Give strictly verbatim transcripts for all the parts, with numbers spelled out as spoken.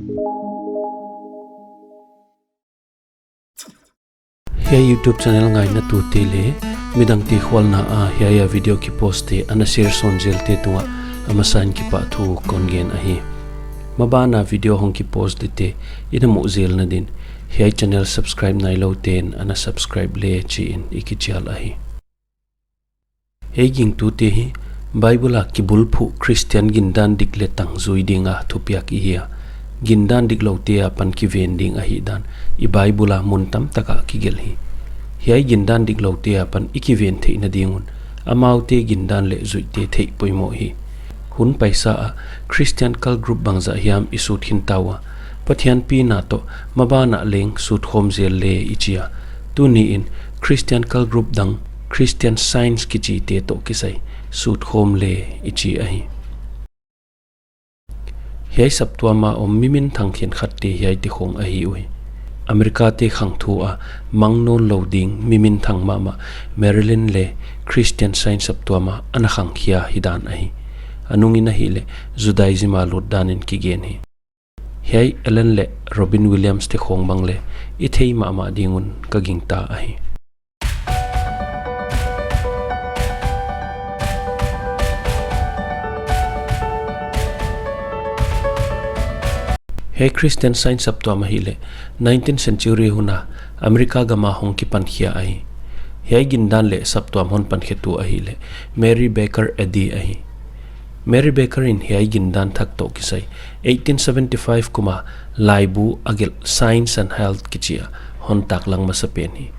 Hiai YouTube channel ngainatute leh midangte khualna a hiai a video kipostte ana share sawn zelte tungah a masain kipahthu kon gen ahi. Maban a video hong kipost dingte i na muh zelna din hiai channel subscribe nailoute'n ana subscribe le chi in i kichial ahi. Hiai gingtute hi Bible a kibulphuh Christian gindan dik leh tang zui dinga thupiak i hi a, gindan dikloute apan kiven ding ahihdan i Bible a mun tamtak ah kigelh hi. Hiai gindan dikloute apan i kiven theihna ding un amaute gindan leh zuihte theih poimoh hi. Hun paisa a Christian cult group bangzah hiam i sut khin ta ua, Pathian pina toh maban ah leng sut khawm zel le i chi a, tuni in Christian cult group dang Christian Science kichite toh kisai sut khawm le i chi ahi. Hiai saptuam a om mi minthang khenkhatte hiaite khong ahi uhi. America te khangthu a mang nawnlou ding mi minthang mahmah Marilyn leh Christian Science saptuam a ana khangkhia hidan ahi. A nung in ahihleh Judaism a lut dan in kigen hi. Hiai Ellen leh Robin Williams te khong bang leh i thei mahmah ding un ka gingta ahi. Hiai Christian Science saptuam ahihleh nineteenth century hun a America gam a hong kipankhia ahi. Hiai gindan leh saptuam hon pankhetu ahihleh Mary Baker Eddy ahi. Mary Baker in hiai gindan thak toh kisai eighteen seventy-five kum a laibu a gelh Science and Health kichi a hon taklang masapen hi.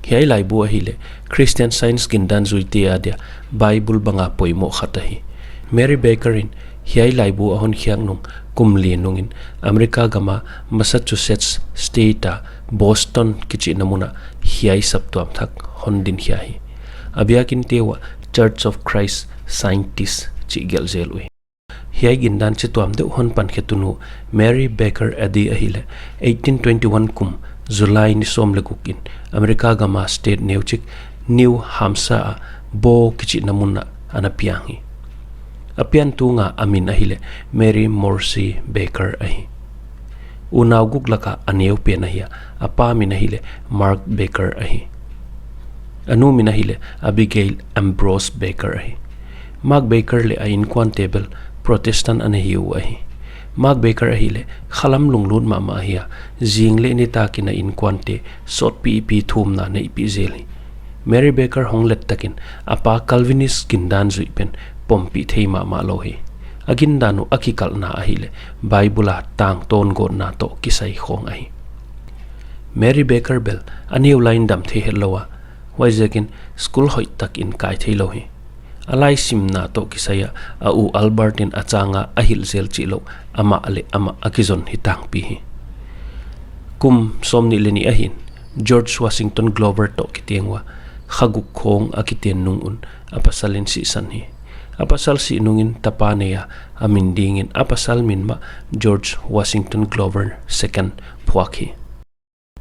Hiai laibu ahihleh Christian Science gindan zuite adia Bible banga poimoh khat ahi. Mary Baker in hiai laibu a hon khiak nung kum li nung in America gam a Massachusetts State a Boston kichihna mun ah hiai saptuam thak hon dinkhia hi. A biakinte uah Church of Christ Scientist chih gelh zel uhi. Hiai gindan chituam deuh hon pankhetu nu Mary Baker Eddy ahihleh eighteen twenty-one kum July ni sawm leh guk in America gam a state neuchik New Hampshire a Bow kichihna mun ah ana piang hi. A piantu nga a min ahihleh Mary Morse Baker ahi. Unau guk lak a a neupen ahi a, a pa min ahihleh Mark Baker ahi. A nu min ahihleh Abigail Ambrose Baker ahi. Mark Baker leh a inkuante bel Protestant ana hi uh ahi. Mark Baker ahihleh khalam lunglut mahmah ahi a, zing leh nitak in a inkuante sawtpipi thumna neihpih zel hi. Mary Baker hong let tak in a pa Calvinist gindan zuih pen pompih thei mahmah lou hi. A gindan uh a kikalhna ahihleh Bible a tangtawn gawtna toh kisai khong ahi. Mary Baker bel a neu lai in dam thei hetlou a, huaiziakin school hoihtak in kai theilou hi. A laisimna toh kisai a, a u Albert in a chang a a hilh zel chihlouh amah leh amah a kizon hi tangpi hi. Kum sawmnih leh nih ahi in George Washington Glover toh kiteng ua, kha guk khong a kiten nung un a pasal in sihsan hi. A pasal sih nung in tapa nei a, a min ding in a pasal min mah George Washington Glover second phuak hi.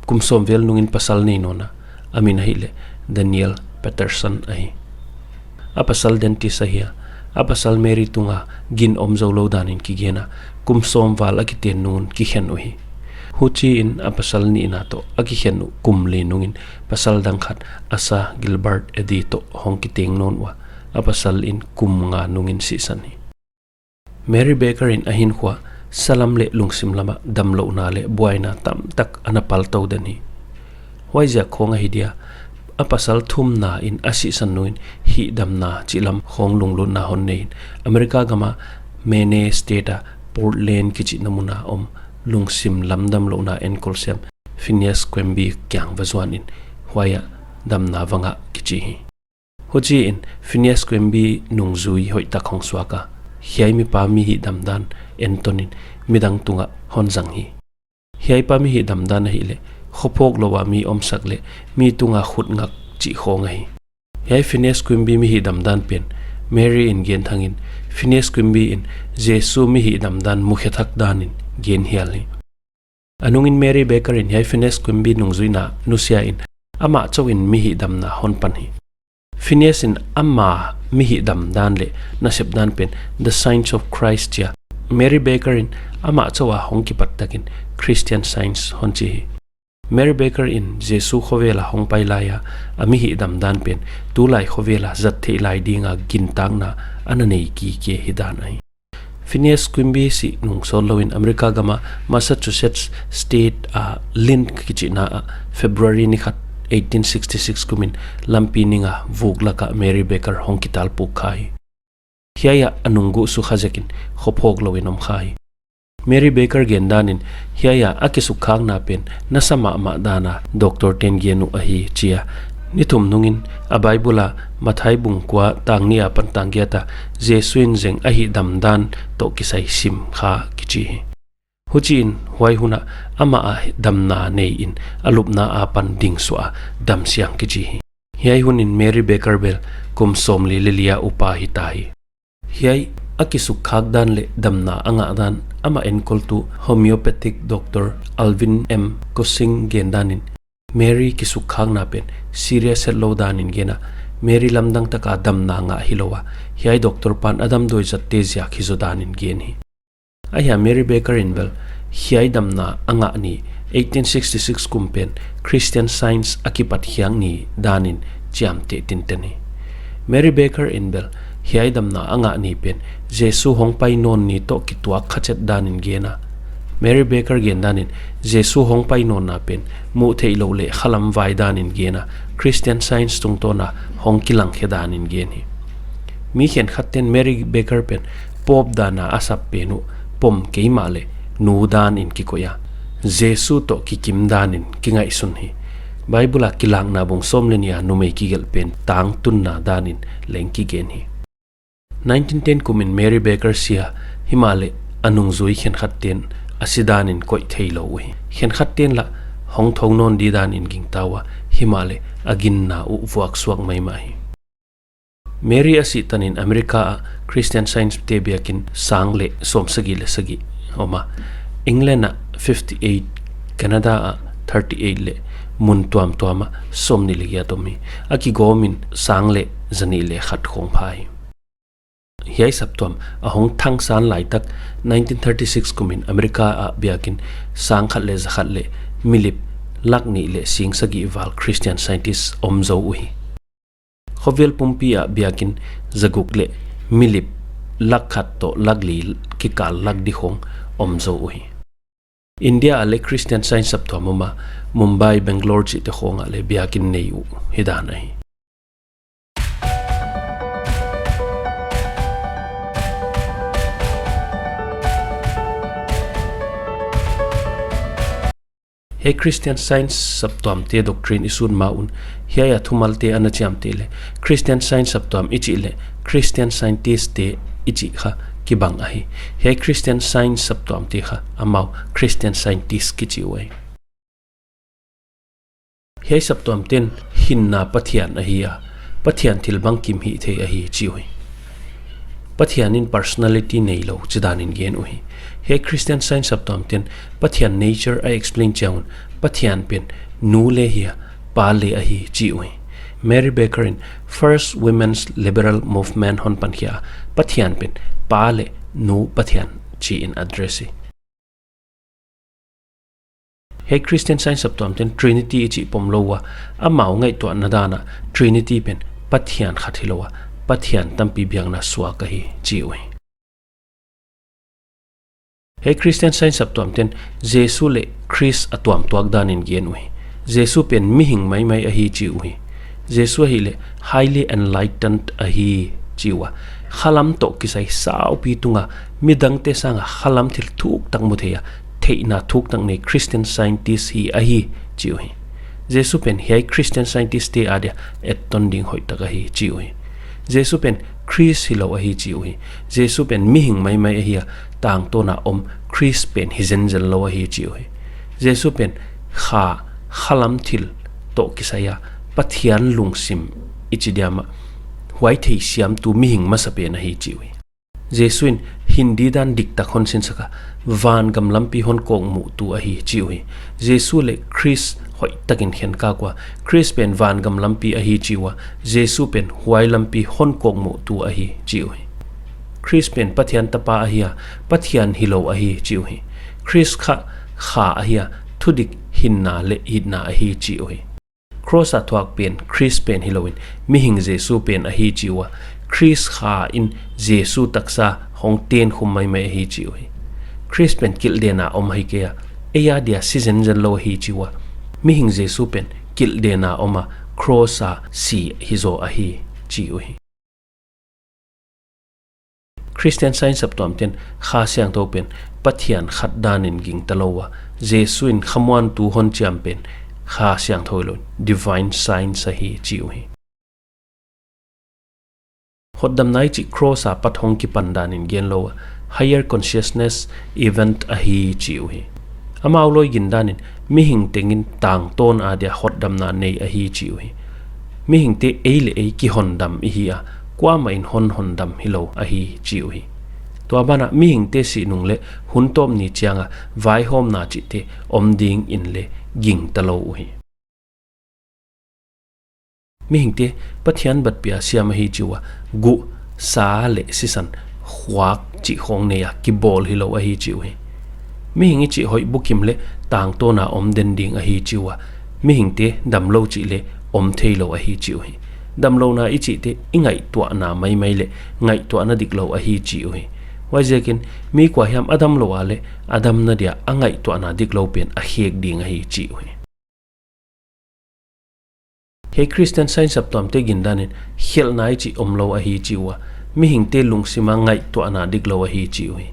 Kum sawm vel nung in pasal nei nawn a, a min ahihleh Daniel Patterson ahi. A pasal dentist ahi a, a pasal Mary tung a gin om zou lou dan in kigen a, kum sawm val a kiten nung un kikhen uhi. Huchi in a pasal nihna toh a kikhen uh kum li nung in pasal dang khat Asa Gilbert Eddy toh hong kiteng nawn ua, a pasal in kum nga nung in sihsan hi. Mary Baker in a hinkhua salam leh lungsim lam ah damlouhna leh buaina tamtak ana paltou den hi. Huaiziak khong ahi dia, a pasal thumna in a sihsan nung in hihdamna chih lam khong lunglutna hon nei in America gam a Maine State a Portland kichihna mun a om lungsim lam damlouhna enkolsiam Phineas Quimby kiang va zuan in huai ah damna va ngah kichi hi. Huchi in Phineas Quimby nungzui hoihtak hong suak a, hiai mipa mi hihdam dan enton in midang tung ah hon zang hi. Hiai pa mi hihdam dan ahihleh khophawk lou a mi omsak leh mi tung a khut ngak chih khong ahi. Hiai Phineas Quimby mi hihdam dan pen Mary in gen thang in, Phineas Quimby in Jesu mi hihdam dan mukhe thak dan in gen hial hi. A nung in Mary Baker in hiai Phineas Quimby nungzuihna nusia in amah chauh in mi hihdamna hon pan hi. Phineas in ama mi hihdam dan leh nasep dan pen The Science of Christ chi a, Mary Baker in Amah chauh a hong kipat takin Christian Science hon chi hi. Mary Baker in Jesu khovel a hong pai lai a, a mi hihdan pen tulai khovel a zat theih lai ding a gintakna ana nei kike hi dan ahi. Phineas Quimby sih nung sawtlou in America gam a Massachusetts State a Lynn kichihna ah February ni khat eighteen sixty six kum in lampi ning a vuk lak ah Mary Baker hong kitalpuk kha hi. Hiai ah a nungguh sukha zek in khophawk lou in om kha hi. Mary Baker gen dan in hiai a a kisukkhakna pen nasa mahmah dan a doctor te'n gen uh ahi chi a. Ni thum nung in a Bible a Matthai bung kua tang nih apan tang giat a Jesu in zeng a hihdan dan toh kisai sim kha kichi hi. Huchiin huai hun ah amah a damna nei in a lupna apan ding suah a dam siang kichi hi. Hiai hun in Mary Baker bel kum sawmli leh li a upa hita hi. Hiai a kisukkhak dan leh damna a ngah dan amah enkol tu homeopathic doctor Alvin M Cushing gen dan in Mary kisukkhakna pen serious hetlou dan in gen a, Mary lamdang tak a damna ngah hilou a, hiai doctor pan a damdawi zatte ziak hi zaw dan in gen hi. Ahia Mary Baker in bel hiai damna a ngah ni eighteen sixty six kum pen Christian Science a kipat hiang ni dan in chiamteh tinten hi. Mary Baker in bel hiai damna a ngah ni pen Jesu hong pai nawn ni toh kituak kha chet dan in gen a. Mary Baker gen dan in Jesu hong pai nawnna pen muh theihlouh leh khalam vai dan in gen a, Christian Science tungtawn a hong kilang khe dan in gen hi. Mi khenkhat te'n Mary Baker pen Pope dan a a sap pen uh pom kei mahleh nu dan in kikoih a, Jesu toh kikim dan in kingaihsun hi. Bible a Kilakna bung sawm leh nih a numei kigelh pen tangtunna dan in leng kigen hi. Nineteen ten kum in Mary Baker si a, himahleh a nungzui khenkhat te'n a si dan in koih theilou uhi. Khenkhat te'n lah hong thou nawn di dan in gingta ua, himahleh a ginna uh vuaksuak maimah hi. Mary a sih tan in America ah Christian Science te biakin sang leh sawmsagih leh sagih om a, England ah fifty eight, Canada ah thirty eight leh mun tuamtuam ah sawmnih leh giat om hi. A kigawm in sang leh zanih leh khat khong pha hi. Hiai saptuam a hong thangsan laitak nineteen thirty six kum in America ah biakin sang khat leh za khat leh milip lak nih leh sing sagih val Christian Scientist om zou uhi. Khovel pumpi ah biakin zaguk leh milip lak khat toh lak li kikal lak di khong om zou uhi. India ah leh Christian Science saptuam om a, Mumbai, Bangalore chihte khong ah leh biakin nei uh hi dan ahi. Hiai Christian Science saptuamte doctrine i sut ma un, hiai a thumalte ana chiamteh leh, Christian Science saptuam i chih leh Christian Scientist te i chih kha kibang ahi. Hiai Christian Science saptuamte kha amau Christian Scientist kichi uhi. Hiai saptuam te'n hinna Pathian ahi a, Pathian thil bangkim hihtheih ahi chi uhi. Pathian in personality neilou chi dan in gen uhi. Hiai Christian Science saptuam te'n Pathian nature a explain chiang un, Pathian pen nu leh hi a, pa leh ahi chi uhi. Mary Baker in First Women's Liberal Movement hon pankhia a, Pathian pen pa leh nu Pathian chi in address hi. Hiai Christian Science saptuam te'n Trinity i chih pomlou ua, amau ngaihtuahna dan ah Trinity pen Pathian khat hilou a, Pathian tampi biakna suak ahi chi uhi. Hiai Christian Science saptuam te'n Jesu leh Khrist a tuamtuak dan in gen uhi. Jesu pen mihing maimai ahi chi uhi. Jesu ahihleh highly enlightened ahi chi ua, khalam toh kisai saupi tung a, midangte sang a khalam thil thuk tak mu thei a, theihna thuk tak nei Christian Scientist hi ahi chi uhi. Jesu pen hiai Christian Scientist te adia etton ding hoihtak ahi chi uhi. Jesu pen Khrist hilou ahi chi uhi. Jesu pen mihing maimai ahi a, tangtawn a om Khrist pen hi zenzen lou ahi chi uhi. Jesu pen kha, khalam thil toh kisai a, Pathian lungsim i chi diam a, huai theisiamtu mihing masapen ahi chi uhi. Jesu in hindidan diktak hon sinsak a, vangam lampi hon kawkmuhtu ahi chi uhi. Jesu leh Khrist hoihtak in khenkak ua, Khrist pen vangam lampi ahi chi ua, Jesu pen huai lampi hon kawkmuhtu ahi chi uhi. Khrist pen Pathian tapa ahi a, Pathian hilou ahi chi uhi. Khrist kha kha ahi a, thudik, hinna leh itna ahi chi uhi. Cross a thuak pen Khrist pen hilouin, mihing Jesu pen ahi chi ua, Khrist kha in Jesu taksa hong ten khum maimai ahi chi uhi. Khrist pen kilhden a om ahi kei a, ei a dia si zenzen lou ahi chi ua, mihing Jesu pen kilhden a om a, cross a si hizaw ahi chi uhi. Christian Science saptuam ten Kha Siangthou pen Pathian khat danin gingta lou ua, Jesu in khamuantu hon chiam pen Kha Siangthou hilou, divine science ahi chi uhi. Hotdamna i chih cross a pat hong kipan danin gen lou a, higher consciousness event ahi chi uhi. Amau lawi gin danin mihing tengin tangtawn a dia hotdamna nei ahi chi uhi. Mihingte ei leh ei kihondam i hi a, kuamah in hon hondam hilou ahi chi uhi. Tua banah mihingte sih nung leh hun tawp ni chiang a vaihawmna chihte om dingin leng gingta lou uhi. Mihingte Pathian batpih a siam ahi chi ua, guh, sa leh sisan, khuak chih khawng nei a kibawl hilou ahi chi uhi. Mihing i chih hoih bukim leh tangtawn a om den ding ahi chi ua, mihingte damlou chih leng om theilou ahi chi uhi. Damlouhna i chihte i ngaihtuahna maimai leh ngaihtuahna diklou ahi chi uhi. Huaiziakin mi kuahiam a damlou a leh a damna dia a ngaihtuahna diklou pen a khek ding ahi chi uhi. Hiai Christian Science saptuamte gin danin khelhna i chih omlou ahi chi ua, mihingte lungsim a ngaihtuahna diklou ahi chi uhi.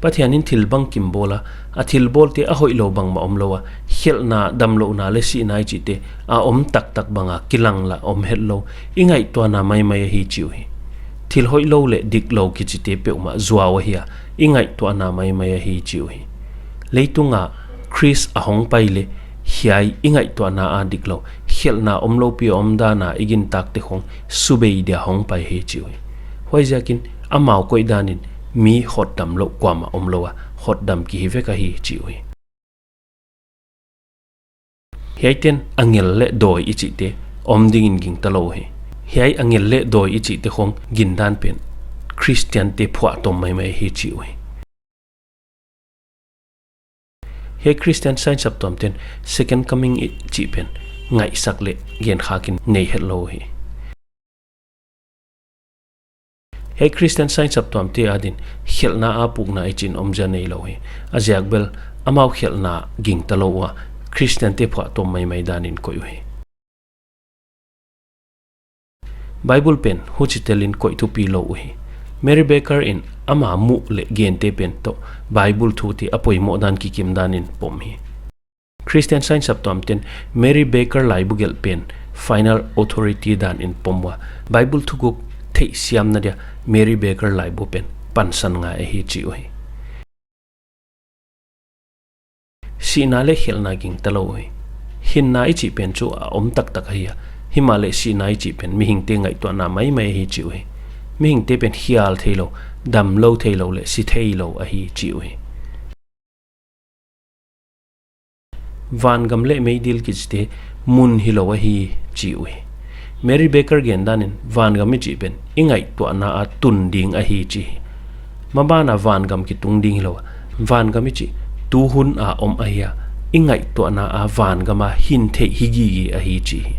Pathian in thil bangkim bawl a, a thilbawlte a hoihlou bangmah omlou a, khelhna, damlouhna leh sihna i chihte a om taktak bang a kilang lah om hetlou, i ngaihtuahna maimai ahi chi uhi. Thil hoihlou leh diklou kichite peuhmah zuau ahi a, i ngaihtuahna maimai ahi chi uhi. Leitung a Khrist a hongpai leh hiai i ngaihtuahna a diklou, khelhna omlou pi a omdan a i gintakte khawng subei dia hongpai hi chi uhi. Huaiziakin amau koih danin mi hotdamlouh kuamah omlou a, hotdam kihi vek ahi chi uhi. Hiaiten angel leh dawi i chihte om dingin gingta lou uhi. Hiai angel leh dawi i chihte khawng gindan pen Christiante phuahtawm maimai hi chi uhi. Hiai Christian Science saptuamten Second Coming i chih pen ngaihsak leh genkhakin nei hetlou uhi. Hiai Christian Science saptuamte adin khelhna a pukna i chih omzia neilou hi. A ziak bel amau khelhna gingta lou ua, Christiante phuahtawm maimai danin koih uhi. Bible pen huchi telin koih thupi lou uhi. Mary Baker in ama muh leh gente pen toh Bible thute a poimoh dan kikim danin pom hi. Christian Science saptuamten Mary Baker laibu gelh pen final authority danin pom ua, Bible thuguk theihsiamna dia Mary Baker laibu pen pansan ngai ahi chi uhi. Sihna leh khelhna gingta lou uhi. Hinna i chih pen chu a om taktak ahi a, himahleh sihna i chih pen mihingte ngaihtuahna maimai ahi chi uhi. Mihingte pen khial theilou, damlou theilou leh si theilou ahi chi uhi. Vangam leh meidil kichite mun hilou ahi chi uhi. Mary Baker gen danin vangam i chih pen i ngaihtuahna a tun ding ahi chi hi. Maban a vangam kitung ding hilou a, vangam i chih tuhun a om ahi a, i ngaihtuahna a vangam a hintheih hi gige ahi chi hi.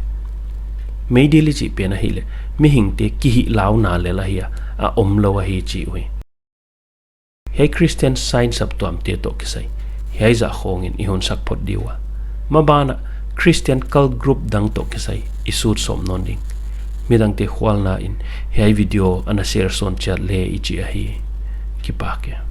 Meidil i chih pen ahihleh mihingte kihihlauna lel ahi a, a omlou ahi chi uhi. Hiai Christian Science saptuamte toh kisai hiai zah khawngin i hunsak phot di ua, maban a Christian cult group dang toh kisai i sut sawm nawn ding. Midangte khualna in hiai video ana share sawn chiat leh i chi ahi. Kipak e.